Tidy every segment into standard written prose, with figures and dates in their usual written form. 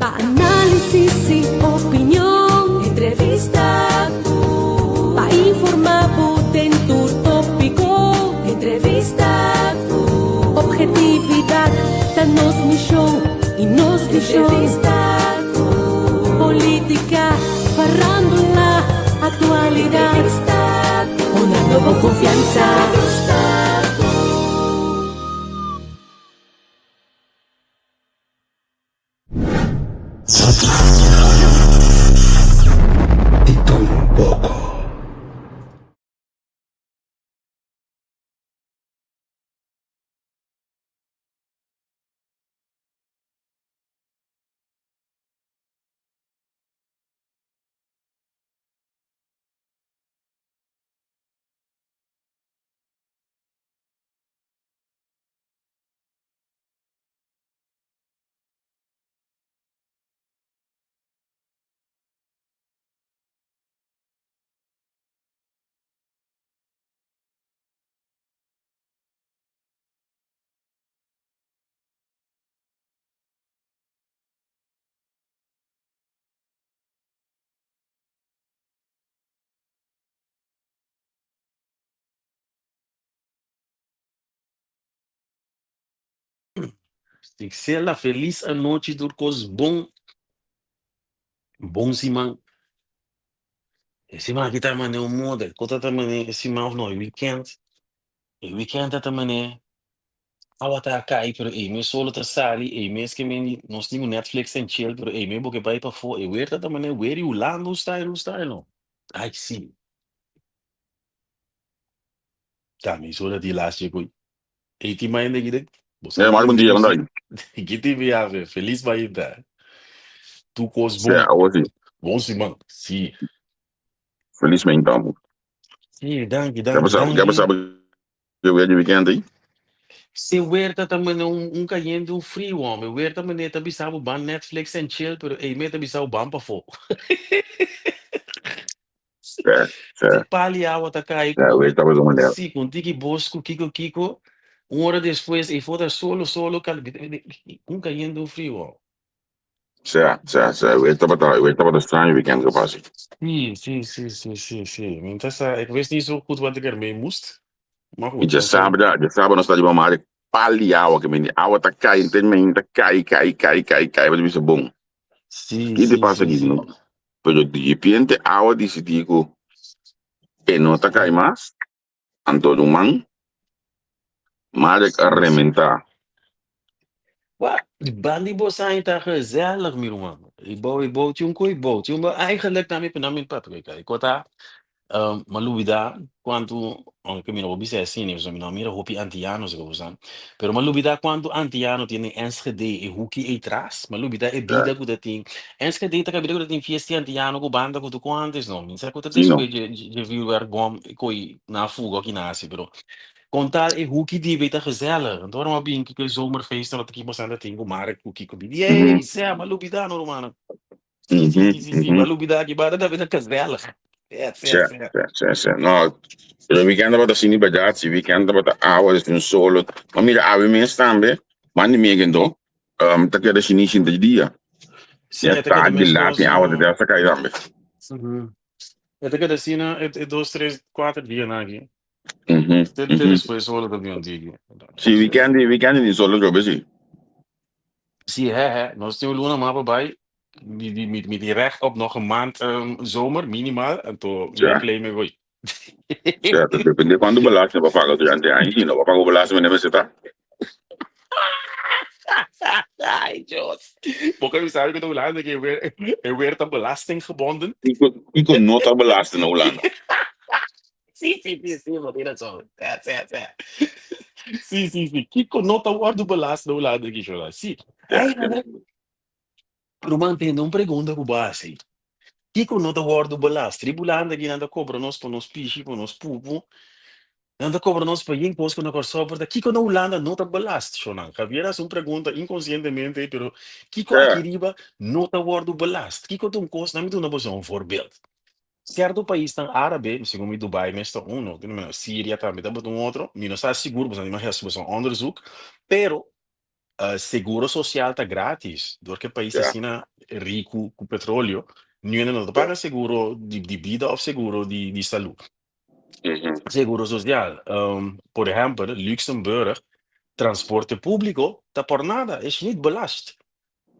Pa análisis i opinion. Entrevista ku. Pa informá bo den tur tópiko. Entrevista ku. Obhetividat ta nos mishon i nos vishon. Entrevista ku. Polítika, farándula, aktualidat. Entrevista ku. Honrando bo konfiansa. Entrevista ku. Di todo un poco. Sixela felis anochi tur kos bon. Bon siman. E siman aki ta mane un moda. E kota ta mane e siman of no e weekend. E weekend ta mane awa ta kai pero ei mes solo ta sali ei mes ke men nos tin un Netflix and chill pero ei mes bo ke bai pafó e weer ta mane weer di Hulanda un style un style no. Ai si. Ta mi solo di laatste koe. Ei tin mainda aki den? Bo sa Eh, Mark, bom dia, ku bom si. dia. Ki tin viaje? Feliz mainta. Tu kos Sê, bon. awo si. Bon siman. Si. Feliz mainta. Si, danki, Quer danki, passar, quer danki. passar que weer de weekend aí? Se weer ta ta mane un, un cayente, un frio, hombre. Weer ta mane ta bisa bo ban Netflix and chill, pero ei me ta bisa bo ban pafó. Sê, sê. Si pali awa ta kai Sê, ku weer tava zo maneira. si ku un tiki bos ku kiko kiko, un ora despues ei for ta solo solo kal un kayente un friu oh. Sê, sê, sê, weer tava ta, weer tava ta straño weekend que pasa. Si, si, si, si, si, si. Mi ta sa, ik wist niet zo goed wat ik ermee moest. Maar E goed, nos ta djasabra, djasabra nos ta riba mare pali awa que men awa ta kai, enten men ta kai, kai, kai, kai, kai, bo ta bisa bon. Si, Ki te si, pasa si, aki si. no? Pero di repente awa disidí ku e no ta kai mas, anto ruman Marek a Si, si. rementá. Wa, di bandi bo sain ta gezellig, mi ruman. I bou, i bou tin un koi bou. Tin un bou, eigenlijk tambe pa nan mi papia koi. I kota, um, m'a lubida kuantu, aunke mi no por bisa asina, pasobra mi no a mira hopi antiano esaki por sa. Pero m'a lubida kuantu antiano tin den Enschede, e huki ei tras. M'a lubida e bida ku ta tin. Enschede ta kabida ku ta tin fiesta di antiano ku banda ku tuko antes no. Mi sa ku ta Sí, no. despues dje dje vuurwerkbom koi nan a fuga o kina hasi, pero kon tal e huki di bay ta gezellig. Anto ora m'a bin ku e zomerfeest nan ta ki boso nan ta tin ku mare ku kiko. Mi di, Mhm. ey, Sè, m'a lubida no rumannan. Sí, sí, Mhm, sí, sí, sí. mhm. M'a lubida ki banda tambe ta gezellig. Sè, sè, Sè, sè. sè, sè, sè. No, pero weekend tabata asina di bèrdat, si weekend tabata awa, despues un solo. Ma mira, awe mes tambe, mandi mi egen Um, ta keda shinishi di dia. Sí, Ya e ta keda tardi meskos. laat in awa ta desta kai tambe. Mhm. E ta keda asina e, e dos, tres, kuater dianan aki. Mhm, Te, te mhm. despues solo ta bin tiki. Sí, weekend, weekend di solo jobe sí. Sí, hè, hè. Nos tin un luna mas pa bai. Mi, mi, mi, mi tin recht op nog een maand um, zomer, minimaal. Anto mi Ja. claim me voy. Ja, ta depende cuánto belasting bo paga durante aña. Si no bo paga belasting, mene mester ta. Ay, Dios. Bo ka sabi ku na Hulanda ke weer, e weer ta belastinggebonden? Kiko, kiko no ta belasting na Hulanda? Sí, sí, sí, sí, bo tin razon. Sí, sí, sí. Sí, sí, sí. Kiko no ta wòrdu belast na Hulanda, Kishora? Sí. Eigenlijk, Ruman, tende un pregunta ku bo hasi. Kiko no ta wòrdu belast? Riba Hulanda aki nan ta kobra nos pa nos pishi, pa nos pupu. Nan ta kobra nos pa yen kos ku na Kòrsou por ta. Kiko na Hulanda no ta belast, shonnan? Javier hasi un pregunta inkonsientemente, pero kiko aki riba no ta wòrdu belast? Kiko ta un kos? Nan mi duna boso un voorbeeld. Sierto paisnan árabe, segun mi Dubai mes ta uno, Siria tambe tabata un otro, mi no sa sigur, boso nan hasi boso onderzoek, pero Seguro social ta gratis. Dor ke pais asina. riku ku petroleo, niun hende no ta paga seguro di di bida òf seguro di di salú. Seguro sosial. Por ehèmpel, Luxemburg, transporte públiko ta por nada, is niet belast.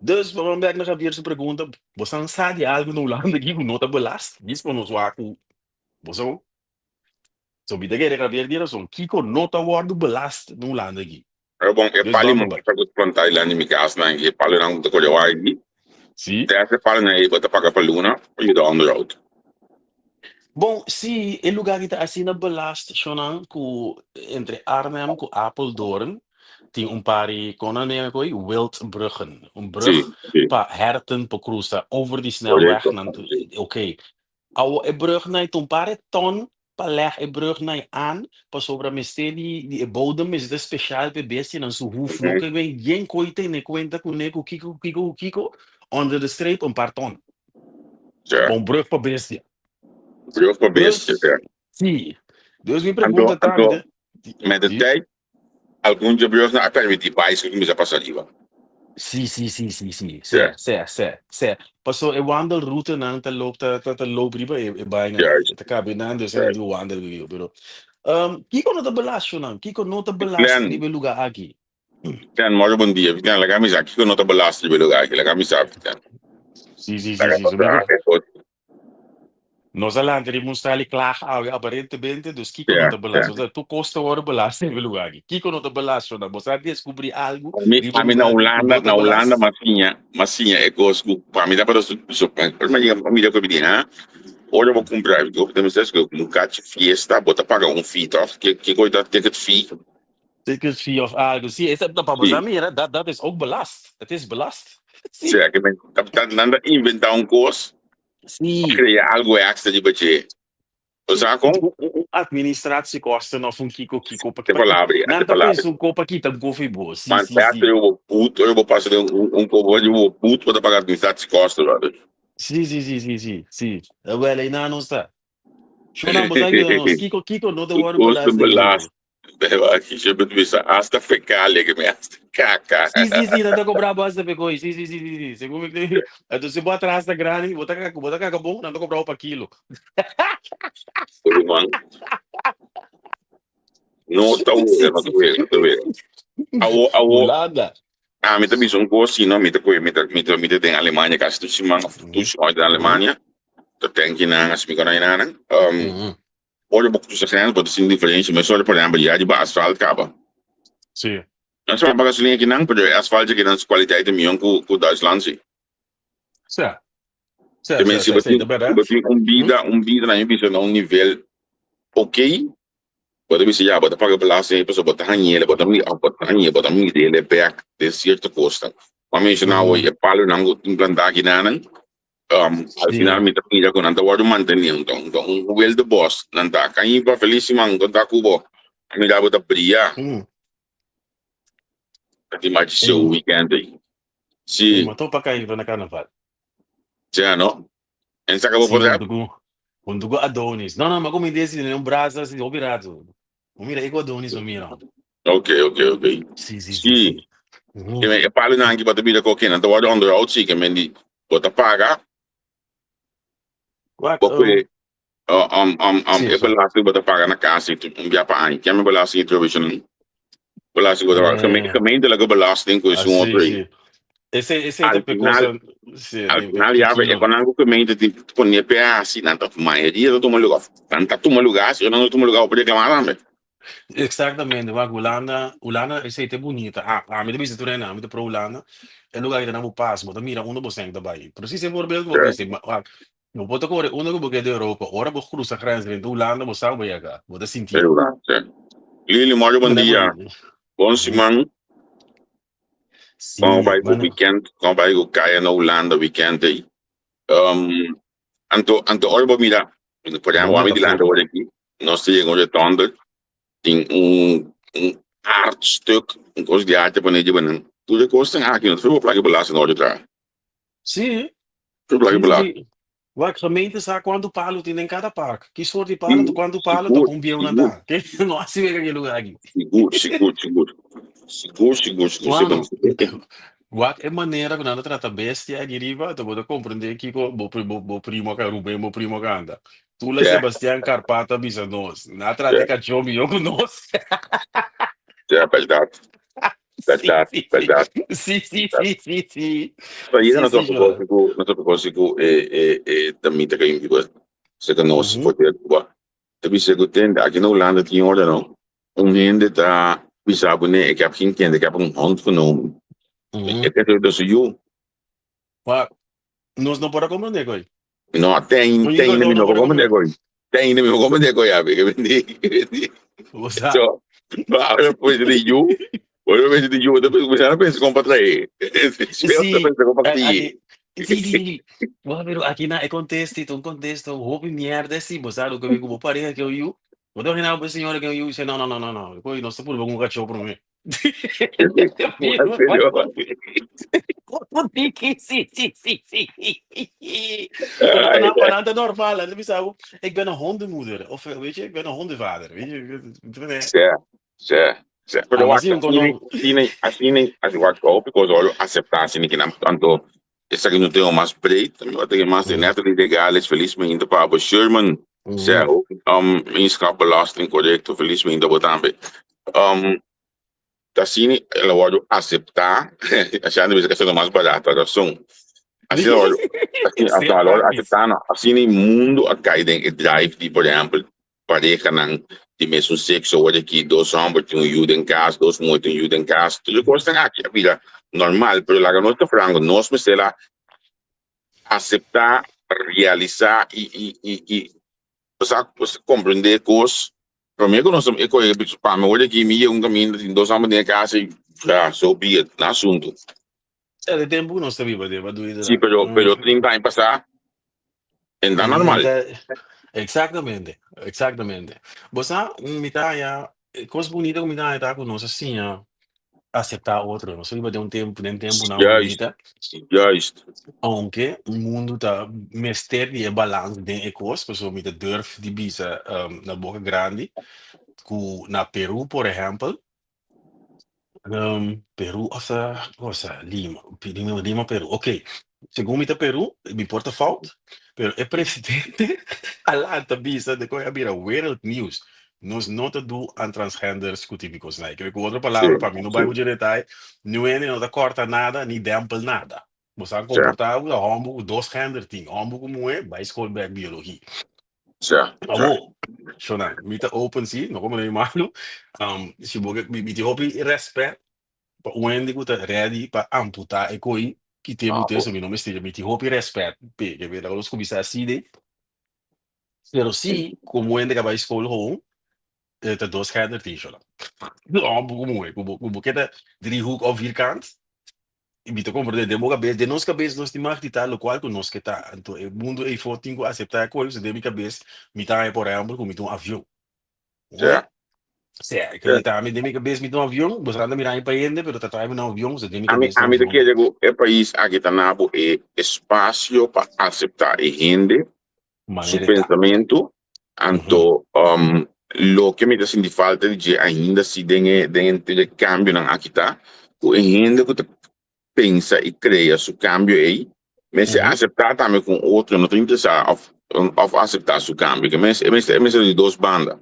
Dus, pa ban bèk na Javier su pregunta, bo san sa di algu na Hulanda aki ku no ta belast? Dis pa nos wak ku bo sa. So mi ta kere Javier di rason, kiko no ta wòrdu belast na Hulanda aki? Pero bon, e Dus pali ban mo pa bai. ta ku plantá dilanti mi kas nan, e palonan ku ta kore wak aki, Sí. te e palonan ei bo ta paga pa luna pa yuda onderhoud. Bon, sí, e lugá aki ta asina belast, shonnan, ku entre Arnhem ku Apeldoorn tin un par di, kon nan yama koe? Wildbruggen. Un brug Sí, sí. pa herten por krusa over di snelweg. Korekto. Nan, oké. Awo e brug nan ta un par di ton pa leg e brug nan aan pasobra mester di di e bodem mester ta special pa e bestianan su huf no ke wen yen koe tene kuenta kuné ku kiko ku kiko ku kiko onder de streep un par ton pa un brug pa bestia. Brug pa bestia, Dus ja. si dus mi Anto pregunta ta mi anto ta met de si. tijd Algun djabiosnan a permití baisikl kuminsá pasa riba. Sí, sí, sí, sí, sí. Sè, sè, sè, sè. Paso e wandelroutenan ta loop, ta, ta, ta loop riba e, e baina. Juist. Ta kabe nan, dus nan di wandel riba. Pero, um, kiko no ta belast, Shonan? Kiko no ta belast Glenn. riba e lugá aki? Glenn, moro bon dia. Glenn, laga mi sa, kiko no ta belast riba e lugá aki? Laga mi sa, Glenn. Sí, sí, sí, Laga sí. nos So, mi sa, ku- e kos. Nos a lanta riba un stal i klaag awe aparentemente, dus kiko no Ja, ta belast? ja. Osea, tur kos ta wòrdu belast riba e lugá aki. Kiko no ta belast? Shona, bo sa deskubrí algu Mi, riba e ami na lugá aki ku Hulanda, no ta na Hulanda belast? m'a siña, m'a siña e kos ku pa mi tabata su, su, ora mi a yega, mi a mira ku mi di, ha, ora bo kumpra, bo ta mester ku un kachi fiesta, bo ta paga un fee tòg? Ke, kiko ta ticket fee? Ticket fee òf algu, si, esa, pa bo Si. sa mira, dat, dat is ook belast. Het is belast. Si. Sea ke men, ta, ta, nan ta inventá un kos Sí. Crea algo extra riba dje. Bo sa con? Un administratiekosten of un kiko kiko pa Te palabra, Nan te ta palabra. pensa un ko pa kita un ko fi bo. Sí, Man sí, pesta sí. yo bo put, ora bo pasa den un un ko bo bo put bo ta paga administratiekosten brother. Sí, sí, sí, sí, sí, sí. Wel, einan nos ta. Shona, bo sa yuda nos. Kiko kiko no ta wòrdu Kosten belast den belast. mundu. Beba aki je bet bisa hasta fecalia ke mi hasta kaka. Sí, sí, sí, nan ta kobra bo hasta pekoi. Sí, sí, sí, sí, sí. Segun mi te, entonces si bo atras ta grandi, bo ta kaka, bo ta kaka bon, nan ta kobra bo pa kilo. Ruman. No ta wega, no ta wega, no ta wega. Awo, awo. Hulanda. Ami ta bisa un kos, si no, mi ta koe, mi ta, mi ta, mi ta den Alemania kasi tur siman, of tur siman den Alemania. Ta tenki nan, asi mi konai nan. Um, Ora bo cruza grens bo ta sinti diferencia mesora por ehempel ya riba asfalt caba. Sí. Nan sa pa gasolina akinan pero e asfalt akinan su cualidad ta mion cu cu Duitsland si. Sa. Sa, Te men sa, si sa, bo sa, tin ta berdad. si bo tin un bida un bida nan bisa na un nivel ok bo ta bisa ya bo ta paga belasting pasobra bo ta hañ'el bo ta mi bo ta hañ'e bo ta mir'el bek den cierto cosnan. Bo a menciona awor e palonan cu tin planta akinanan Um, al final mi ta mira ku nan ta wòrdu mantení. Anto, anto un wilde bos nan ta. Kañipa, felis siman, kon ta ku bo? A mira bo ta bria. Ta tin machi seu weekend ei. Si. Ma topa Kañipa na karnaval. Sea no? En saka bo Si, por rèp? huntu ku, huntu ku Adonis. No, no, ma ku mi desi un brasa asi hopi ratu. Bo mira ei ku Adonis bo mira. Ok, ok, ok. Si, si, si, Si. si. Ke men e palunan ki bo ta bira koke nan ta wòrdu onderhoud si ke men di bo ta paga Wak, bo kue um, um, um, Si, e so. belasting bo ta paga na kas i un bia pa aña. Kiami belasting i trobe Belasting bo ta paga. Geme- Eh. Gemeentelijke belasting ku Ah, esun si, otro ei. si. Ese, ese ta Al pe final, cosa, si, al di, final ya di e konan ku gemeente tin pone pe hasi nan ta mayoria ta tuma luga. Nan ta tuma luga, si nan no tuma luga bo por reclamá tambe. Exactamente, wak Hulanda, Hulanda esei ta bunita. Ah, ami ta bisa tur hende, ami ta pro Hulanda. E lugar ki ta na bo pas, bo ta mira unda bo sèn ta bai. Precies e voorbeeld ku bo bisa, ma wak, bo por ta kore unda ku bo ke di Europa, ora bo krusa grens drenta Hulanda, bo sa ku bo yega, bo ta sintié. Lili, mòrgo bon dia. Bon siman. Sí, Kon bai ku mano. weekend, kon bai ku kaya na Hulanda weekend ei. Um, anto, anto ora bo mira, por ejemplo, Bon ami dilante metafoor. ora aki, nos ta yega un rotonde, tin un, un artstuk, un kos di arte pone riba nan. Tur e kosnan aki, no ta bo plaka belasting na ora traha. Sí, Tur plaka sí, sí, belasting. sí. Wak, gemeente sa kuantu palu tin den kada park. Ki soort di palu, Sí, kuantu palu ta sigur, kon bieu nan sigur. ta. Ke no hasi wega ki lugar aki. Sigur, sigur, sigur. Sigur, sigur, sigur. Mano, Sigur. Wak e manera ku nan ta trata bestia aki riba, ta bo ta komprendé kiko bo bo primo a Ruben bo primo a kanta. Tula Sebastian Karpato a bisa nos, nan a trata e kachó mihó ku nos. Ja, bèrdat. Bèrdat, bèrdat. Sí, sí, sí, sí, sí. Pero ayina nos a propósito ku, nos a propósito ku e e e damita ku a yunti ku serka nos for di Aruba. Ta bisa ku tende aki na Hulanda tin ora no. Un hende ta bisa bo nee, ik heb geen kind, ik heb een hond genomen. E ta ta su yu. Maar nos no por a comprende koy. No, te te ainda mi no por comprende koy. Te ainda mi no comprende koy abi. So, ahora pues di yu, ahora pues di yu, te a pensa con pa trae. Sí, sí, sí, sí. Bueno, pero aki na e contesta, un contesta, hopi mierda sí, bo sa lo que mi ku bo pareja ke yu. Bo ta imaginá bo señora ke yu dice no, no, no, no, no, koy nos ta purba ku un kachó promé. Sí, sí, sí, sí. Pero pa nan, pa nan ta normal. Nan ta bisa bo, ik ben een hondenmoeder. Of weet je, ik ben een hondenvader. Weet je, Sí, sí, sí. Pero Ah, mas wak, sí, un asina, kono. asina, asina, asina, wak, hopi kos olo aceptá asina ki nan, anto esaki no tin mas breed, mi wak tin mas Natalie de Gales, felizmente pa bo, Sherman, sea, inschapbelasting correcto, felizmente bo tambe. Ta asina el a wòrdu aseptá, asina nan bisa ku esei mas barata, rason. Asina a wòrdu, asina Sí, a wòrdu praktis. aseptá no, asina e mundu a kai den e drive di por ehèmpel parehanan di mesun sekso, ora ki dos hòmber tin un yu den kas, dos muhé tin un yu den kas, tur e kosnan aki a bira normal, pero laga nos ta franko, nos mester a aseptá, realisá i i i i sa komprendé kos. Promé ku nos e kohe bichi pa mi ora aki mi yega un kaminda tin dos hòmber den e kas i ya so be it na asuntu. Sa de tempu ku nos ta biba den pa duida Sí, pero pero 30 aña pasá en ta normal. Exactamente, exactamente. Bo sa mi ta haña e kos bunita ku mi ta haña ta ku nos a siña aseptá otro. Nos a biba den un tempu den tempunan Juist, bunita. juist. Aunke mundu ta mester di e balans den e kos, pasobra mi ta durf di bisa na boka grandi ku na Peru por ehèmpel, Peru òf ta cosa Lima, Lima, Lima Peru, ok, segun mi ta Peru, mi por ta fout, pero e presidente a lanta bisa de ku a bira wereld nieuws. Nos no ta du aan transgenders ku tin kos nai. Ku otro palabra, pa mi no bai mucho detaye, niun hende no ta kòrta nada ni dèmpel nada. Bo sa komportá bo ta hòmber ku dos gender tin, hòmber ku muhé, bai skol bèk biologi. Awor, shownan, mi ta open si, no komo mi malu. Si bo ke, mi tin hopi rèspèt pa un hende ku ta ready pa amputá e koi ki te bo te, so mi no mester, mi tin hopi rèspèt p'e, ke bira nos kuminsá así de. Pero si, komo hende ka bai skol gewoon, e ta dos gender tin shola. Hòmber ku muhé, ku bo ku bo ke ta driehoek òf vierkant, i mi ta komprendé den bo kabes, den nos kabes nos tin mag di ta lokual ku nos ke ta. Anto e mundu eifó tin ku aseptá e kos, den mi kabes mi ta haña por ehèmpel ku mi ta un avion. Ja. Sea, ke mi ta den mi kabes mi ta un avion, bo sa ta mira mi pa hende, pero ta trae mi na avion, so den mi Ami kabes ta un ami ta avion. kere ku e pais aki ta na bo e espasio pa aseptá e hende su Manera e ta. pensamentu, anto loke mi ta sinti falta di dje ainda si den e den e kambionan aki ta ku e hende ku ta pensa i krea su kambio ei mester aseptá tambe ku un otro no ta interesá òf òf aseptá su kambio ke mester e mester e mester di dos banda.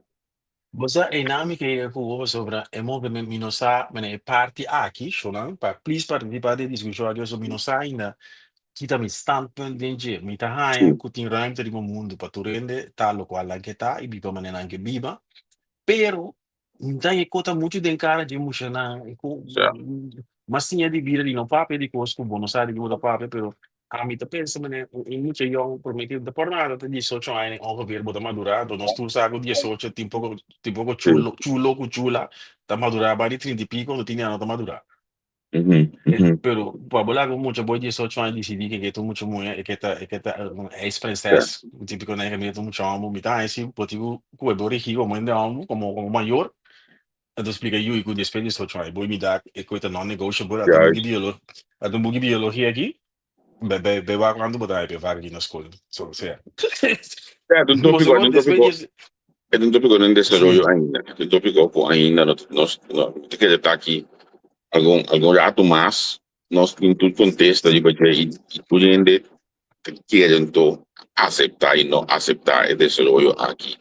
Bo sa einan mi ke yega ku bo pasobra e movement mi no sa mene e parti aki shownan pa please partisipá den e diskushon aki pasobra mi no sa ainda ki ta mi standpunt den dje. Mi ta haña ku tin ruimte riba mundu pa tur hende ta lokual nan ke ta i biba manera nan ke biba pero Mi ta e kota muchu den kara dje mushanan e ku mas siña di bida di no papia di kos ku bo no sa di ki bo ta papia pero ami ta pensa manera un mucha yòn prome ki ta por nada ta diesocho aña ongeveer bo ta madura anto nos tur sa ku diesocho tin poko tin poko chulo chulo ku chula ta madura bai di trinta i piko no tin no ta madura pero pa bo laga un mucha boy diesocho aña disidí ke ke ta un mucha muhé e ke ta e ke ta un ijsprinses típiko nan e ta un mucha hòmber mi ta haña si bo tin ku ku e bo rigí komo hende hòmber komo komo mayor anto splika yu ku despues diesocho aña bo mida e kos ta non negotiable ata un buki biolo ata un buki biologia aki be be be wak kuantu bo ta haña pa e vak aki na skol so sea Ja, ta un bo tópiko, sa ta un despues tópiko, dies e ta un tópiko den sí desaroyo ainda. Ta un tópiko ku ainda no nos no ta kere ta aki algun algun ratu mas. nos tin tur kontesta riba dje i tur hende ta kere anto aseptá i no aseptá e desaroyo aki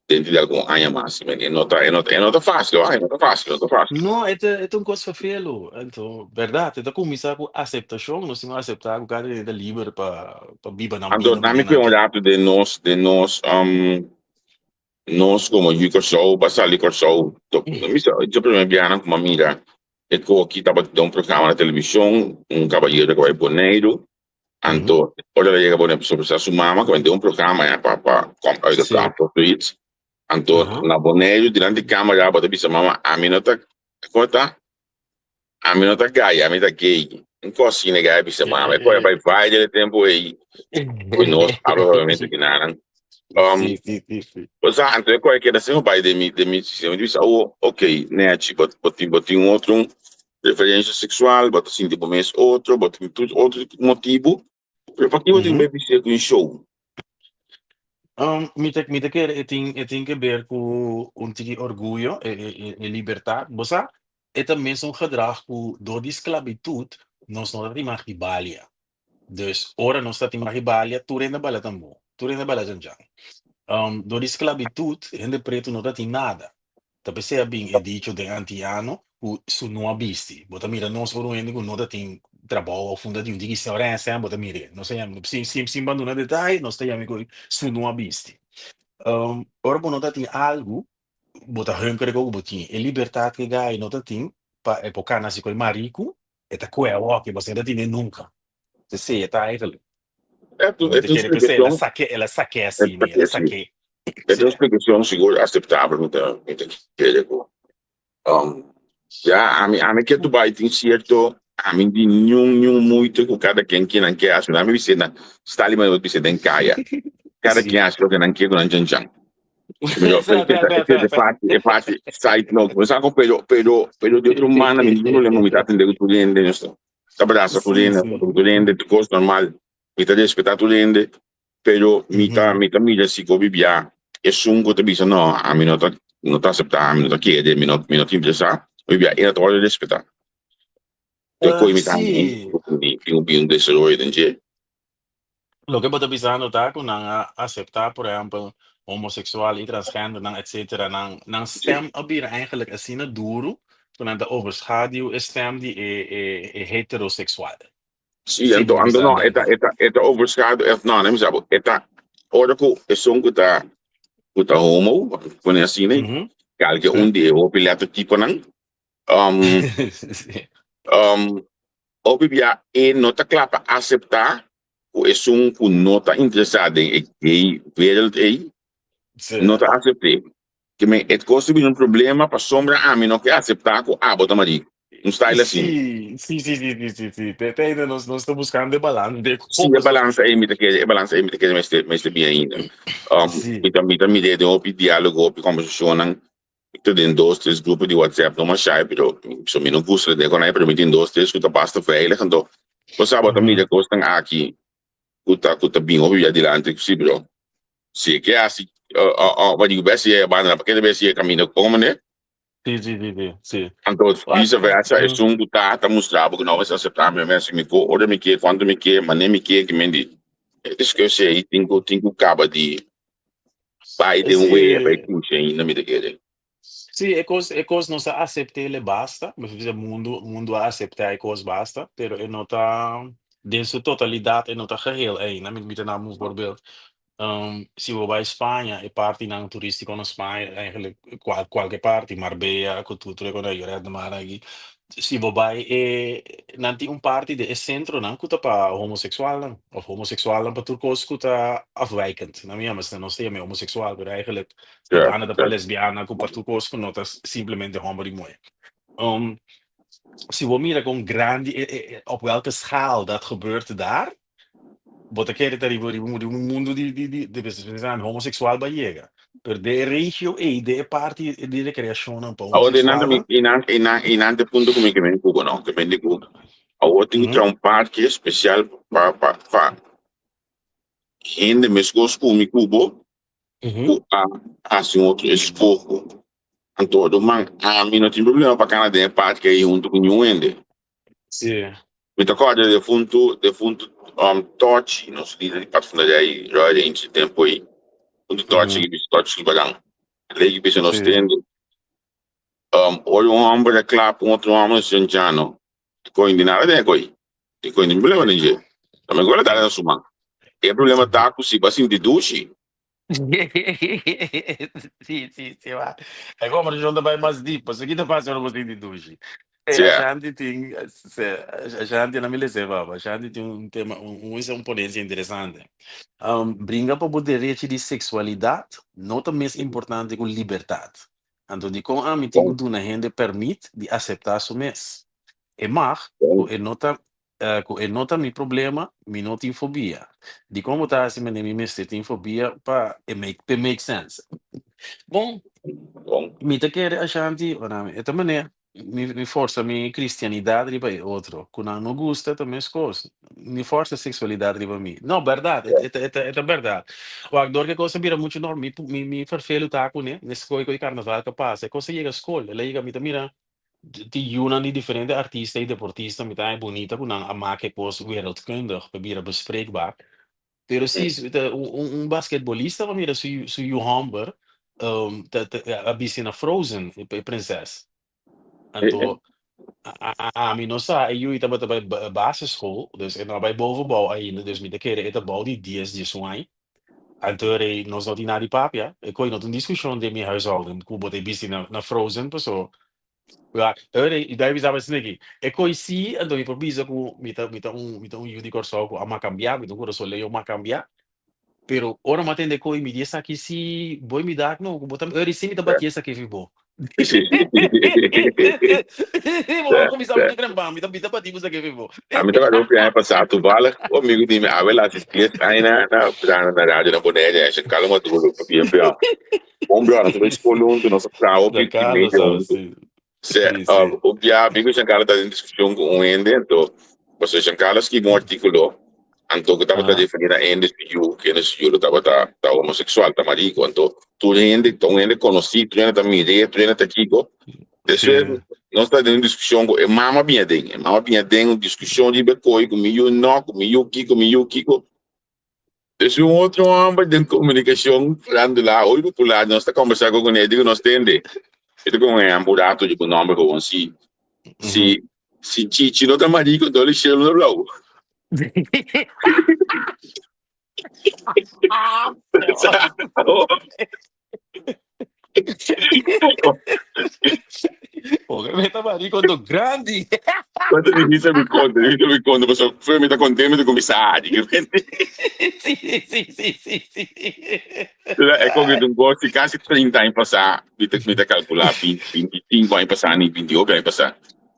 dentro di algun aña mas. E no ta e no e no ta fásil e no ta fásil, e no ta fásil. No, e ta e ta un kos ferfelu. Anto, bèrdat, e ta kuminsá ku aseptashon. Nos tin ku aseptá ku kada hende ta liber pa pa biba nan Anto, bida nami manera ke nan un ke. ratu den nos den nos Nos komo yu Kòrsou ba sali Kòrsou mi sa dje promé biaha ku mi a mira e koki tabata den un programa na televishon un kabayero ku bai Boneiru anto ora el a yega Boneiru pasobra sa su mama ku den un programa ya pa pa kòm uit de kant of zoiets anto na Boneiru dilanti kamera bo ta bisa mama ami no ta kon ta ami no ta gay ami ta gay un kos asina e gay a bisa mama e por a bai viral e tempu ei ku nos habla papiamentu kinanan Um, Sí, sí, sí, sí. Osea, anto e kos keda sin bai den mi, den mi sistema di bisa, oh, ok, nechi, bo, bo tin, bo tin un otro preferencia sexual, bo ta sinti bo mes otro, bo tin tur otro motibu, pero pakiko bo tin bai bis'é ku un show? Um, mi ta, mi ta kere e tin, e tin ke ber ku un tiki orguyo, e, e, e, e libertat. Bo sa, e ta mesun gedrag ku dor di sklabitut nos no ta tin mag di balia. Dus ora nos ta tin ribalia, tur hende bala tambú, tur hende bala djan-djan. Um, dor di sklabitut, hende pretu no ta tin nada. Ta p'esei a bin e dicho den antiano ku su no a bisti. Bo ta mira nos ora un hende ku no ta tin trabou òf un ta tin un tiki sòrènsè, bo ta mir'é. Nos ta yama, sin, sin, sin banduna detaye, nos ta yama ku su no a bisti. Um, ora bo no ta tin algu, bo ta hunker ku bo tin. E libertat ku e gai no ta tin pa e por kana si ku e mariku, E ta koe awor ke boso no ta tene nunka. Esei e ta eigenlijk. E ta Mi ta un kere p'esei el a splikashon, sake, el a sake e asina, ta el a sí. sake. E ta un Sí. splikashon sigur aseptabel mi ta mi ta kere ku um ya ami ami ke Dubai tin sierto ami di niun niun moeite ku kada ken ke nan ke hasi ami bis'é nan Stalin bo bis'é den kaya kada Sí. ken hasi loke nan ke ku nan chanchan. Pero, Sa, pero, sa, sa, ese sa, e sa. parti, e parti side note. Bo sa ko, pero, pero, pero di otro banda, mi tin problema, mi ta atende ku tur hende, no sa. Ta brasa tur Sí, hende, sí. ku tur hende, tur kos normal. Mi ta respetá tur hende, pero mi ta, Mhm. mi ta mira si ku bibia esun ku ta bisa no, ami no ta, no ta aseptá, ami no ta kere, mi no, mi no ta interesá, bibia e no ta wòrdu respetá. E Eh, koi mi ta sí. tin un bin un desaroyo den dje. Loke bo ta bisando ta ku nan a aseptá, por ehèmpel, homoseksual i transgendernan, etsetera. Nan nan stèm a bira eigenlijk asina duru ku nan ta overschaduw e stèm di e e e heteroseksual. Sí, Sí, anto bo ta anto no, bisando e ta eigenlijk. e ta e ta overschaduw, e no, mi sa bo, e ta ora ku esun ku ta ku ta homo, pone asina, Mhm. kalke Sí. un di e hopi lettertyponan, um, Sí. um, Hopi bia e no ta kla pa aseptá ku esun ku no ta interesá den e gay wereld ei, no ta asept'é. Ke men e kos ta bira un problema pasobra ami no ke aseptá ku abo ta marido. Un style asina. Sí, sí, sí, sí, sí, sí, sí. Te, te ainda nos, nos ta buscando e balans de Sí, e balansa ei mi ta kere, e balansa ei mi ta kere mester, mester bin ainda. Um, Sí. mi ta, mi ta mir'é den hopi diálogo, hopi kòmbersashonnan. Mi ta den dos, tres grupo di WhatsApp, no masha, pero so mi no gusta den con pero mi tin dos, tres cu ta basta veilig, anto bo sa bo ta mira cosnan aki cu ta cu ta bin hopi bia dilanti, si bro, si e ke haci, uh, uh, digo, bes si e banda, pa ke ta bes si e caminda con mane? Si, si, si, si, si. Anto vice versa, esun cu ta ta mustra bo cu no mester acepta mi, mi mi ko ora mi ke, cuanto mi ke, mane mi ke, ki men di e discusie ey tin cu tin cu caba di Bai den wea bai kusha ainda mi ta kere. Sí, e kos, e kos nos a asept'é basta, mi bisa mundu, mundu a aseptá e kos basta, pero e no ta den su totalidat e no ta geheel ainda. Mi mi ta duna un voorbeeld, si bo bai Spaña, e partinan turístiko na Spaña, eigenlijk kual kualke parti, Marbella ku tur tur e kos ei, Lloret de Mar aki, Si bo bai e nan tin un parti di e sentronan ku ta pa homoseksualnan òf homoseksualnan pa tur kos ku ta afwijkend. Nan mi yama esei, nos ta yama e homoseksual, pero eigenlijk e banda ta pa lesbiana ku pa tur kos ku no ta simplemente hòmber i muhé. Si bo mira kon grandi e e op welke schaal dat gebeurt daar, Bo ta kere ta riba riba un riba un mundu di di di di homoseksual bo a yega. Pero den e regio ei, den e parti di rekreashonnan pa Awor den nan ta mi homoseksualnan. i nan i nan i nan ta e punto ku mi ke men ku bo no, ke men di ku awor tin ku traha un parke spesial pa pa pa hende meskos ku mi ku bo ku a hasi un otro eskoho. Anto ruman ami no tin problema pa kana den e parke ei huntu ku niun hende. Sí. Mi ta kòrda defuntu defuntu Tòchi, nos lider di Padvinderij Roy Range e tempu ei. Defuntu Tòchi ki bisa Tòchi Sulbaran. Lei ki bisa nos tende ora un hòmber a klap un otro hòmber nos djan djano. E koin di nada den e koi. E koin tin problema den dje. Ta mester wèl a dal na su man. E problema ta ku si bo a sinti dushi. Sí, sí, sí, wa. E conversacion ta bai mas diep, pasobra ki ta pasa ora bo sinti dushi? E Sea. Ashanti tin, se, Ashanti, na mi lese baba, Ashanti tin un tema, un, un, un ponencia interesante. Bringa pa bo derechi di sexualidad no ta mes importante cu libertad. Anto dikon ami tin ku duna hende pèrmit di aseptá su mes? E mag ku e no ta ku e no ta mi problema, mi no tin fobia. Dikon bo ta hasi manera mi mester tin fobia pa e make p'e make sense? Bon, mi ta kere Ashanti, ora e ta manera Mi mi forsa mi cristianidad riba e otro, cu nan no gusta ta mescos. Mi forsa sexualidad riba mi. No, berdad, e e ta e ta berdad. Wak, dor cu e cos a bira mucho norm, mi mi mi ferfelu ta cune, nes coy coy carnaval ta pasa, e cos a yega scol, el a yega, mi ta mira tin yunan di diferente artista y deportista, mi ta haña bunita cu nan a make e cos wereldkundig pa bira bespreekbaar. Pero si ta un un basketbolista pa mira su su yu homber ta ta a bisti na Frozen e prinses. Anto ami no sa e yu tabata bai basisschool dus e no a bai bovenbouw ainda dus mi ta kere e ta bou di dies diesun aña. Anto rei nos no tin nada di papia e koe no ta un diskushon den mi huishouden ku bo ta bisti na na Frozen paso Ya, ora i dai bisa asina aki. E koi si, anto mi por bisa ku mi ta mi ta un mi ta un yu di Kòrsou ku a makambiá, mi ta un kurasoleño makambiá. Pero ora mi a tende e koi mi di esaki si bo mi dak no, ku bo ta ora si mi ta bati esaki fi bo. Bo a kuminsá muchu trempan, mi ta mi ta bati bo esaki fi bo. Ami tabata hopi aña pasá toevallig un amigu di mi awe la asistí es aña na na radio na Bonaire, Giancarlo Maduro, pabia bia. Bon bro, nos a bai skol huntu, nos a traha hopi Giancarlo media sabe, huntu. sí. Se, Sí, sí. un bia mi ku Giancarlo ta den diskushon ku un hende, anto pasobra Giancarlo a skibi un artíkulo, anto ku tabata referí na hende su yu, ku hende su yu lo tabata ta homoseksual, ta mariku, anto tur hende ta un hende konosí, tur hende ta mir'é, tur hende ta kiko. Despues nos ta den un diskushon ku e mama bini aden, e mama bini aden un diskushon riba e koi ku mi yu no, ku mi yu kiko, mi yu kiko. Es un otro homber den comunicacion farándula hoy popular nos ta conversa con cune digo nos tende e ta con un burato di un homber gewoon si si si chichi no ta marico entonces el cielo no ta blauw. Porque mi ta marico do grandi. Cuánto dijiste mi conta, dijiste mi conta, paso fue mi ta contento mi ta cuminsa ari. Sí, sí, sí, sí, sí. E con que un gosi casi 30 años pasá, mi ta mi ta calcula 20, 25 años pasá ni 28 años pasá.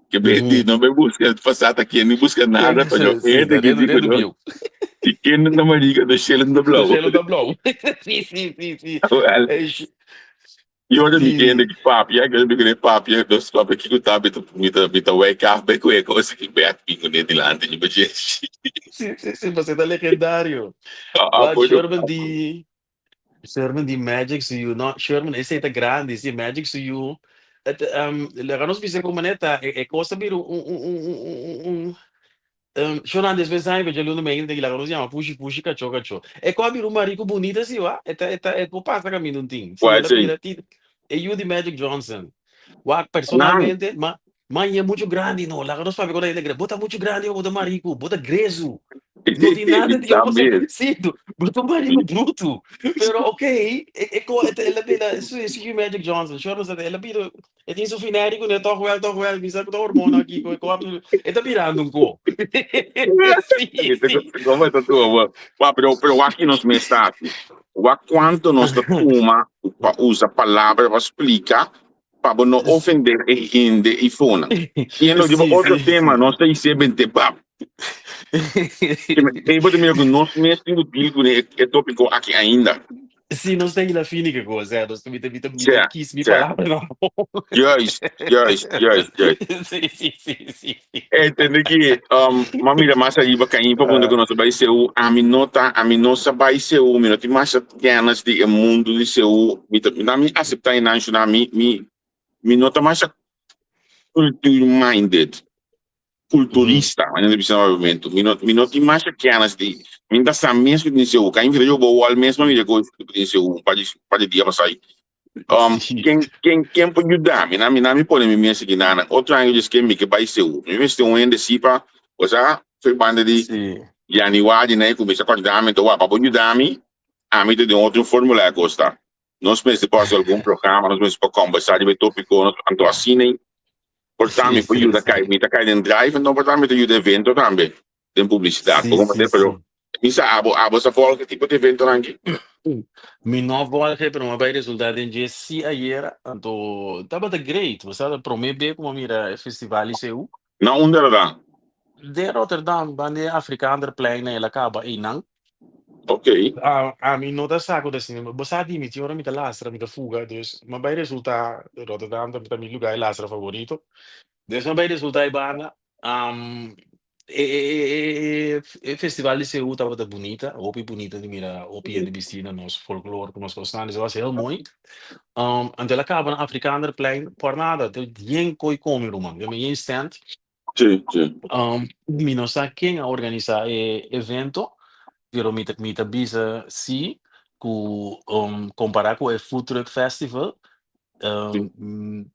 Que be di no be busca pasá ta quien ni busca nada, pa yo Sí, gente ta que redu, dico redu no. bieu. Y quién no ta marica, do cielo no ta Do blauw. cielo ta blauw. Sí, sí, sí, sí. Wel, Eh, Y ora mi Sí. kende ki papia, que mi kende papia, dus papia kiko ta mi ta mi ta mi ta wake up bij ku e kos ki bek mi kuné dilanti mi bache. Sí, sí, sí, pasé ta legendario. Ah, ah, Wak pues Sherman di Sherman di Magic su yu. No, Sherman esei ta grandi, sí, Magic su yu. Et, laga nos bisa ku manera ta e e kos ta bira un un un un un un Shonan despues di aña djaluna mi ainda ta laga nos yama pushi pushi kachó kachó. E ku a bira un mariku bunita si wa. E ta e ta e por pasa kaminda un tin. Si Cual el a si? bira ti e yu di Magic Johnson. Wak Nan. personalmente ma ma ñe muchu grandi no. Laga nos papia ku hende grandi. Bo ta muchu grandi pa bo ta mariku. Bo ta grezu. No tin nada di Sa bo mes. si bo ta un mariku brutu. Pero ok e e ko el a bira su su yu Magic Johnson. Shor nos el a bira E tin su fineri kuné tòg wèl tòg wèl mi sa ku ta hormona aki ku e kòp e ta birando un ko. Sí, sí. Como ta tu bo? Wa pero pero wak ki nos mes ta hasi. Wak kuanto nos ta tuma pa usa palabra pa splika pa bo no ofender e hende i fonan. I en lo riba Sí, otro sí, tema sí. nos ta hise bente bap. E bo ta mira ku nos mes tin ku deal ku e e topiko aki ainda. Sí, nos ta hila fini ke kos, eh. Nos mi ta mi ta mi ta Sea, kis mi sea. palabranan bon. Juist, juist, juist, juist. Sí, sí, sí, sí, sí. Entende ki m'a mira mas ariba kain pa punta ku nos ta bai CU. Ami no ta, ami no sa bai CU, mi no tin masha kennis di e mundu di CU. Mi ta, mi aseptá e nan shuna, mi, mi, mi no ta masha cultuur minded. kulturista, manera ta bisa na papiamentu. Mi no mi no tin masha kenas di mi ta sa mes ku tin seú. Ka invita yo bo wòl mes pa mira ku tin seú un par di un par di dia pasá. Ken ken ken por yuda mi? Na mi na mi pone mi mes aki nan. Otro aña djis ke mi ke bai seú. Mi mester un hende si pa osea for banda di januari nan e kuminsá kòrda mi. Anto wak pa bo yuda mi, ami ta den otro formula e kos ta. Nos mester por hasi algun programa, nos mester por kombersá riba e tópiko, nos anto asina ei por ta mi por yuda kai, mi ta kai den drive anto por ta mi ta yuda evento tambe den publisidat, bo komprende? Pero mi sa abo, abo sa volg e tipo di eventonan aki? Mi no volg e, pero mi a bai resultá den dje sí ayera, anto tabata great, bo sa ta promé be ku mi a mira e festival di Seú. Na unda lo ta? Den Rotterdam, banda e Afrikaanderplein na el a kaba einan. Ok. Ami no ta sa ku ta asina. Bo sa di mi tin ora mi ta lastra, mi ta fuga, dus mi a bai resulta Rotterdam ta mi lugar di lastra favorito. Dus mi a bai resulta e banda. E festival di Seú tabata bunita, hopi bunita di mira hopi hende bisti na nos folklor ku nos kosnan, dus a was heel mooi. Anto el a kaba na Afrikaanderplein, por nada, yen koi komi ruman, yen stand. Sí, sí. Mi no sa ken a organisá e evento, pero mi ta mi ta bisa sí ku kompará ku e Food Truck Festival, tin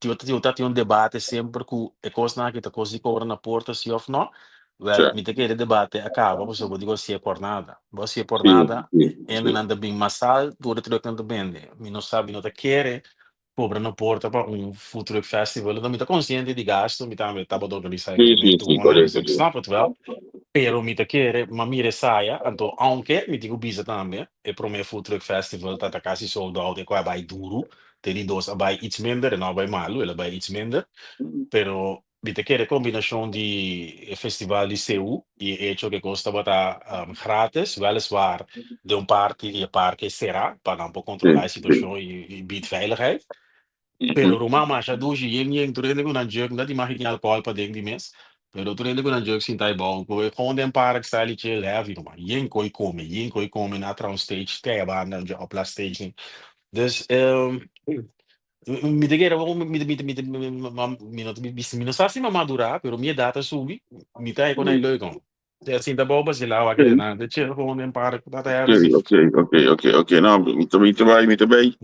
tin ta tin un debate semper ku e kosnan aki ta kos di kobra na porta sí òf no. Wèl, mi ta kere e debate a kaba pasobra bo di bo hasié por nada. Bo hasié por nada, hendenan ta bin masal, tur e trucknan ta bende. Mi no sa, mi no ta kere Cobra no porta pa un food truck festival, enton mi ta consciente di gasto, mi tambe tabata organisa e evento un dus ik snap het wel, pero mi ta kere, m'a mira esaya, anto aunke mi tin cu bisa tambe, e prome food truck festival ta casi sold out, e cu a bay duru, te di dos a bay iets minder, e no a bay malu, el a bay iets minder, pero Mi ta kere kombinashon di e festival di Seú i e echo ku e kos tabata gratis, wèliswaar den un parti di e parke será pa nan por kontrolá e situashon i bied veiligheid. Pero ruman masha dushi, yen yen, tur hende ku nan jùk, no ta di mag tin alkohòl paden di mes, pero tur hende ku nan jùk sinta ebou, ku e gewoon den park style i chill heavy ruman, yen koi kome, yen koi kome, nan a traha un stage te banda, un dje opla stage. Dus Mi ta kere bo, mi mi mi mi mi no mi no sa si mi a madura, pero mi edat a subi, mi ta con ahí leuk man. Te a sinta bou vacila wak de na, te chill gewoon den park, ta ta Ok, ok, ok, ok, ok. No, mi ta mi ta bai, mi ta bai.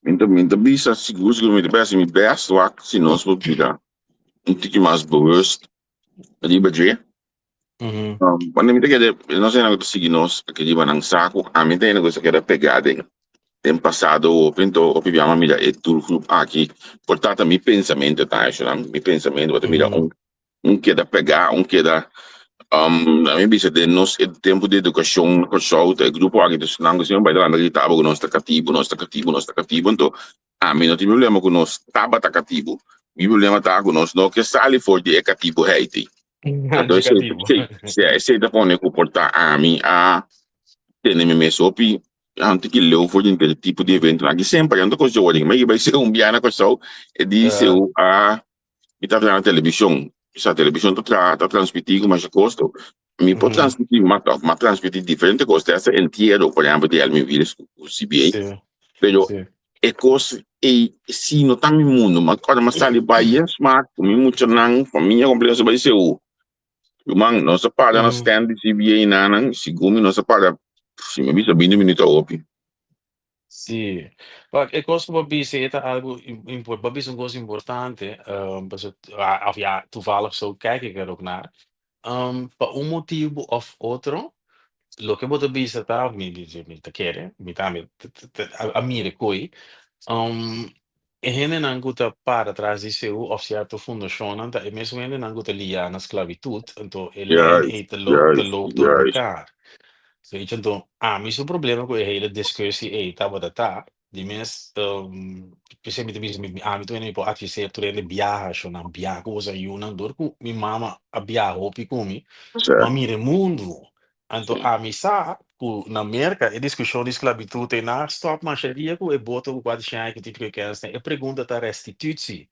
Mi ta mi ta bisa sigur sigur mi ta bai hasi mi best wak si nos por bira un tiki mas bewust riba dje. Cuando mi ta keda, no sé nan ku ta sigui nos aki riba nan sa ku ami ta hende ku sa keda pegá den den pasado hopi, anto hopi biaha mi mira e tur grup aki por ta ta mi pensamentu ta esho nan, mi pensamentu bo ta mira un un keda pegá, un keda ami bisa den nos e tempu di edukashon na Kòrsou ta e grupo aki ta esnan ku siempre bai ta lanta gritaba ku nos ta katibu, nos ta katibu, nos ta katibu, anto Ami no tin problema ku nos tabata katibu. Mi problema ta ku nos no ke sali for di e katibuheid ei. Anto esei, sí, esei ta pone ku por ta ami a tene mi mes hopi anto ki leu for di e tipo di eventonan aki. Semper anto kos dje mi bai ser un biaha na Kòrsou e di seu a mi ta traha na televishon. Sa televishon ta traha ta transmití ku masha kos to. Mi por transmití mas òf m'a transmití diferente kos te hasta entiero por ehèmpel di Elmi Wiels ku CBA. Pero e kos ei si no ta mi mundu. Mi akorda mi a sali bai yen smak ku mi muchanan famia kompleto nos a bai Seú. Ruman nos a para na stand di CBA nanan segun mi nos a para si mi bisa binti minuto hopi. Sí. Wak, e kos ku bo bisa e ta algu impor, bo bisa un kos importante, pasobra, of ja, toevallig zo kijk ik er ook naar. Pa un motibu of otro, loke bo ta bisa ta, of mi mi ta kere, mi tambe a mira e koe, e hendenan ku ta para tras di seu of sierto fundashonnan ta e mesun hendenan ku ta liá na sklabitut, anto e lijn ei ta loop ta loop door mekaar. Weet je, anto ami su problema ku e hele discussie ei tabata ta, di mes p'esei mi ta bisa mi ami tur hende mi por adviseer tur hende biaha shownan biaha ku boso yunan dor ku mi mama a biaha hopi ku mi, m'a mira e mundu. Anto ami sa ku na Merka e diskushon di sklabitut ei nan a stòp masha dia ku e boto ku kuater shen aña ku típiko kènsnan. E pregunta ta restitutie.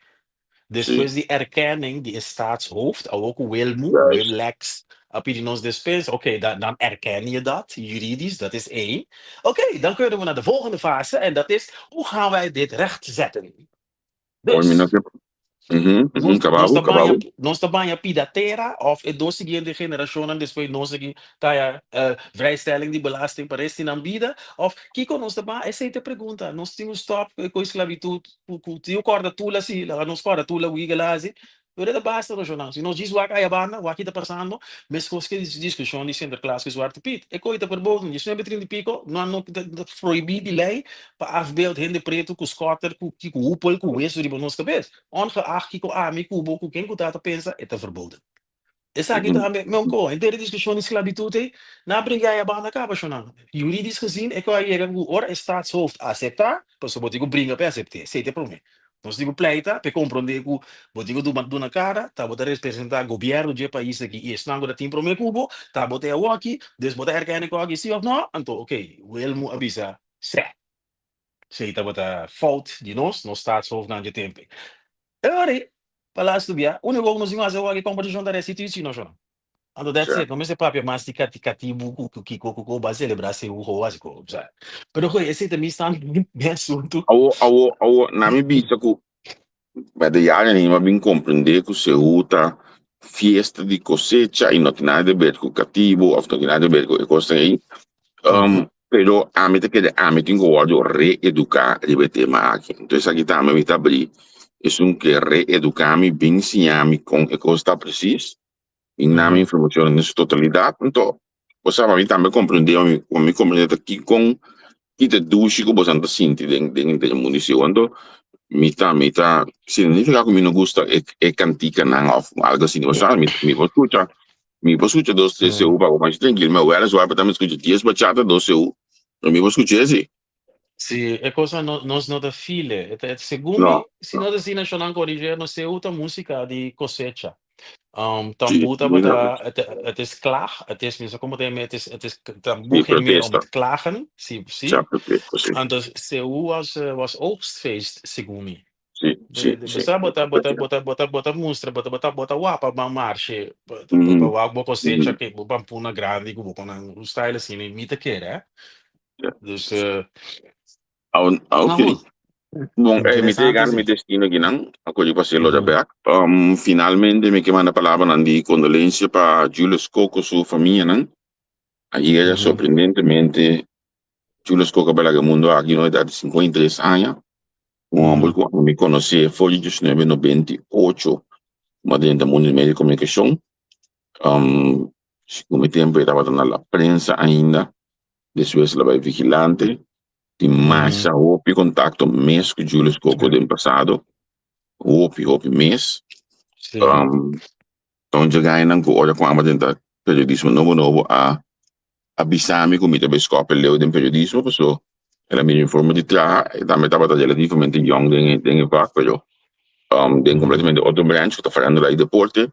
Despues di erkenning di e staatshoofd, awor ku Wilmu, Wim Lex, a pidi nos despensa, oké, dan dan erken je dat, juridisch, dat is één. Oké, dan kunnen we naar de volgende fase en dat is, hoe gaan wij dit rechtzetten? Hoor, mi no Dus. ke. Nos, nos Kababu, ta baña, kababu. nos ta baña pida tera of e dos siguiente generacionnan despues nos aki ta haya vrijstelling di belasting pa rest di nan bida of kiko nos ta baña? Esey ta e pregunta. Nos tin un stop cu e sclavitud cu cu tin un corda tula si, laga nos corda tula wiga la haci, pero e ta basta nos Si nos djis wak aya banda, wak ki ta pasando, meskos ku e diskushon di Sinterklaas ku Zwarte Piet. E koi ta verboden. Diesnuebe trinta i piko, nan no ta prohibí di lei pa afbeeld hende pretu ku skòter, ku ku hupel, ku wesu riba nos kabes. Ongeacht kiko ami, ku bo, ku ken ku ta ta pensa, e ta verboden. Esaki tambe, mi onko, henter e diskushon di sklabitut ei, nan a bringa aya banda kaba, shonnan. Juridisch gezien, e koi a yega ku ora e staatshoofd aseptá, pasobra bo tin ku bringa pa e asept'é, esei ta e promé. Nos tin ku pleita pa e komprondé ku bo tin ku duma duna kara, ta bo ta representá gobièrnu dje pais aki i esnan ku ta tin promé ku bo, ta bo ta e awoki, dus bo ta erkende ku aki sí òf nò? Anto oké, Wilmo a bisa sè. Esei tabata fout di nos, nos staatshoofdnan dje tempu ei. E ora ei, pa lastu bia, úniko ku nos tin ku hasi awoki kompetishon ta restitusi nos shonnan. Anto that's Sè. it, no mester papia mas di kati katibu ku ku kiko ku ko ba selebrá sehu ho hasi ko, sa. Pero goe, esei ta mi stand mi asuntu. Awo, awo, awo, na mi bisa ku bij de jaren heen mi a bin komprendé ku sehu ta fiesta di kosecha i no tin nada di ber ku katibu òf no tin nada di ber ku e kosnan ei. Um, pero ami ta kere ami tin ku wòrdu reeduká riba e tema aki. Entonces esaki tambe mi ta abrí esun ke reeduká mi, bin siña mi kon e kos ta presis. I na mi informacion den su totalidad, anto bo sa pa mi tambe comprende, mi pa mi comprende ta kikon ki ta dushi ku bosan ta sinti den den den e mundo di Anto mi ta mi ta sin significa ku mi no gusta e e kantikanan of algo asina, bo sa mi mi por skucha mi por skucha dos tres seú pa bo masha trankil, mi abuela su ta mi skucha dies bachata dos seú, pero mi por skucha esi. Sí, e cosa no, nos no ta file. E ta, segun No, mi, si no ta asina, shonnan corrigeer nos, seú ta música di cosecha. Um, sí, tambú mi no, tabata, het, het is klaag, het is, mi sa como te het is, het is tambú sí, ging meer om protesta, het klagen, sí, sí. sa protesta, sí, Anto seú was, eh, was oogstfeest, segun mi. sí, De, sí, de, sí. basta bota, bota, bota, bota, bota mustra, bota, bota, bota wapa ban marshe, pa, pa, pa Mhm, wak bo cosecha mhm. que bo pampuna grandi ku bo konan un style asina, mi ta kere, eh. Ja. Dus, eh, Ah, ah, maar oké. goed, Bon, eh, mi ta interesante yega na mi sí. destino akinan, a kodi pa hacer loja Mhm. bek. Um, finalmente mi ke manda palabranan di kondolensia pa Julius Coco su famianan. Ayer Mhm. sorprendentemente Julius Coco a bai laga e mundo aki na edad di 53 aña. Un homber Mhm. ku mi konosé for di 1998, kuma drenta mundo di medio di komunikashon. Um, Segun mi tempu e tabata na La Prensa ainda, despues el a bai Vigilante. Tin masha hopi kontakto mes ku Julius Coco den pasado, hopi hopi mes. Um, ta un djegainan ku ora ku amba drenta periodismo nobo nobo a a bisa mi ku mi ta bai skòp e leu den periodismo paso el a mira mi forma di traha, e tambe tabata relativamente yòn den e den e vak pero um, den completamente otro branch ku ta farándula i deporte.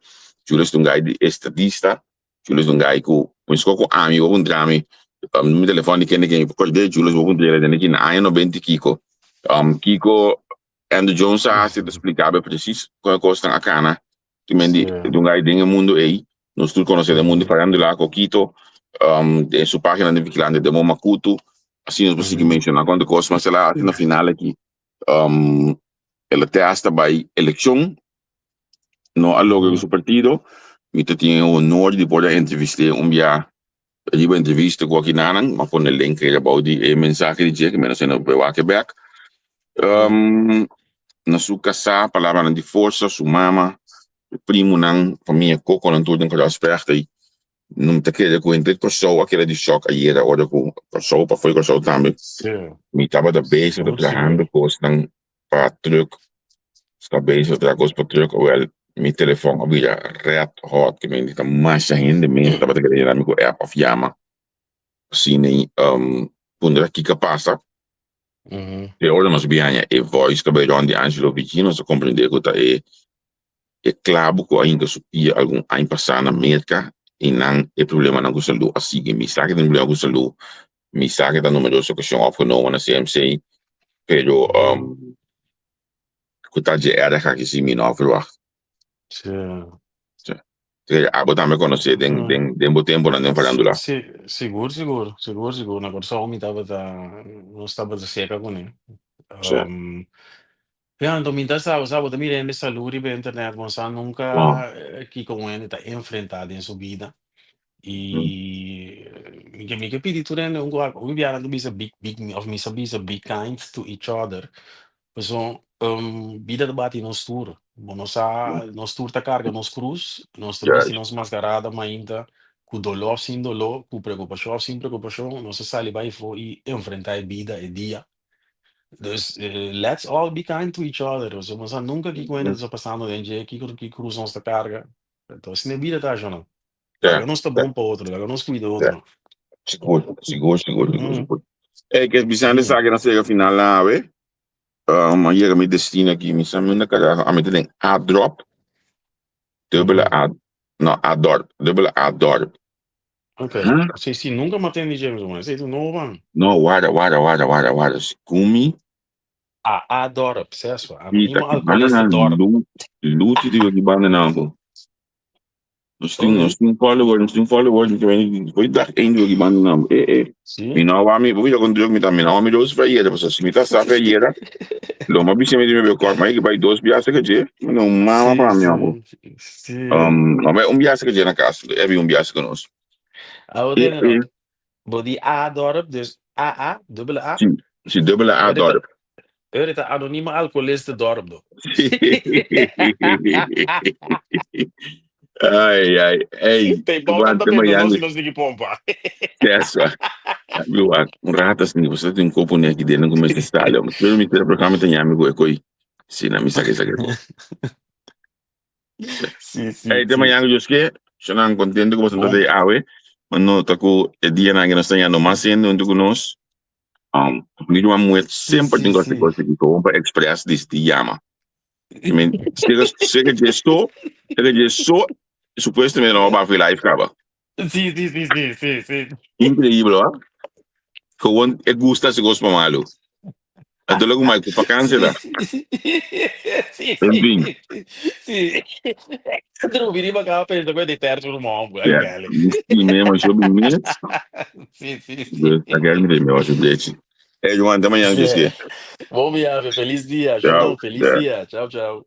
Julius ta un guy di estadista, Julius ta un guy ku mesco ku ami bo puntra mi um, mi telefòn di kende ken kordé Julius bo puntra den aki na aña noventa i kiko. Um, kiko Andrew Jones a hasi ta splika be presis kon e kosnan a kana. Ti men di Sí. ta un guy den e mundo ei. Nos tur konosé den mundo di farándula, Kokito, um, den su página di Vigilante Demo Makutu. Asina nos por sigui menshoná kuantu kos mas el a hasi na final aki. Um, el a te hasta bai elekshon, no a logra ku su partido. Mi ta tin e honor di por a entrevist'é un bia riba entrevista ku akinanan. Mi a pone link ei abou di e mensahe di dje, ku mi no sa por wak e bèk. Um, na su kasá, palabranan di forsa, su mama, su primonan, famia Coconan tur den Kòrsou ei. No mi ta kere ku henter Kòrsou a keda di shòk ayera ora ku Kòrsou pa fo'i Kòrsou tambe. Mi tabata bezig ta trahando kosnan pa trùk, sta bezig ta traha kos pa trùk, awèl mi telefòn a bira rèt hòt ke mi ta masha hende mes tabata kere yena mi ku app òf yama asina puntra kiko a pasa. Te ora nos biaña e voice ta bai rònt di Angelo Vigino nos a komprendé ku ta e e klabu ku a hinka su pia algun aña pasá na Merka i nan e problemanan ku salú a sigui. Mi sa ke tin problema ku salú, mi sa ke ta numeroso okashon opgenomen na CMC, pero ku ta dje erg aki si mi no a verwagt. Sí. Sí. Abo tambe konosé den den den bo temponan den farándula. Sí, sigur, sigur, sigur, sigur. Na Kòrsou mi tabata, nos tabata serka kuné. Sí. Ja, anto mi ta sa, sa, bo ta mira hende salú riba internet, bo no sa nunca No. kiko un hende ta enfrentá den su bida. Mm. I mi ke mi ke pidi tur hende un ku un biaha nan ta bisa be be of mi sa bisa be kind to each other. Paso bida ta bati nos tur. Bo no sa, nos tur ta karga nos krus, nos ta bisti Juist. nos maskarada mainta ku doló of sin doló, ku preokupashon of sin preokupashon, nos ta sali bai afó i enfrentá e bida, e dia. Dus let's all be kind to each other. Pasobra bo no sa nunka kiko hende ta pasando den dje, kiko ki krus nos ta karga. Entonces asina e bida ta, Shona. Laga Ja, nos ta ja, bon pa otro, laga nos cuida ja. otro. Sigur, sigur, sigur, sigur, Mm, sigur. Ey, ke bisando mm. esaki na sega final na awe. Um, a yega mi destino aki, mi sa mi unda carajo, a mi ta den A drop, dubbele Mhm. A, no, A dorp, dubbele A dorp. Ok. Huh? Sí, sí, nunca m'a tende James, man. Esei ta nobo, man. No, warda, warda, warda, warda, warda. Segun mi, A A dorp, seswa. mi ta Anonimo ki banda Alcoholista nan Dorp. lu, luti di ki banda nan ko. Nos tin, Ok. nos tin follower, nos tin follower, mi ta foi dag één di ki banda nan. Eh, eh. Sí. Mi no wa mi, bo con druk mi ta, mi no wa mi dos verjera, paso si mi ta sa verjera, lo ma bisi mi di mi be kort, ma ik bai dos biasa ke dje, mi no mama Sí, pa mi amo. sí, sí. Um, ma un biasa ke dje na kas, e un biasa ke nos. Awo Eh, tene eh. no. Bo di A dorp, dus A A, dubbele A. Si, si dubbele A Ora ta, dorp. ora ta anonieme alcoholisten dorp do. Ai, ai, ei, Te bom nan ta aguante bebe nos mañana. y nos diki pompa. Esa. Luar, un rato assim, você tem um copo ne aqui dentro, como este sale. Pero mi tira programa tem amigo e coi. Si na mi saque saque. Sí, sí, Hey, te sí. mañana yo que, yo contento como se Bom. de awe. Maar no, taku e dia na que nos está no más sendo junto com nós. Um, mi ruman muher Sí, semper sí, tin cos sí. cos ki gewoon pa express dis di yama. I mean, sega sega dje so, sega dje so, supuestamente no ba fi live kaba. Sí, sí, sí, sí, sí, sí. Increíble, hoor. Gewoon e gusta si cos pa malo. Anto lo ku mai ku vakantie da. Sí, sí, sí, En fin. sí, sí. Trubi riba ka pensa ku di terzo ruman, ay Ja, belle. mi mesmo, yo mi mes. Sí, sí, sí. Dus, aquel mi me was een Hey, Juan, te mañana, Sí. Dios Bom viaje, feliz dia. Ciao. Shino, feliz Ja. dia. Ciao, ciao.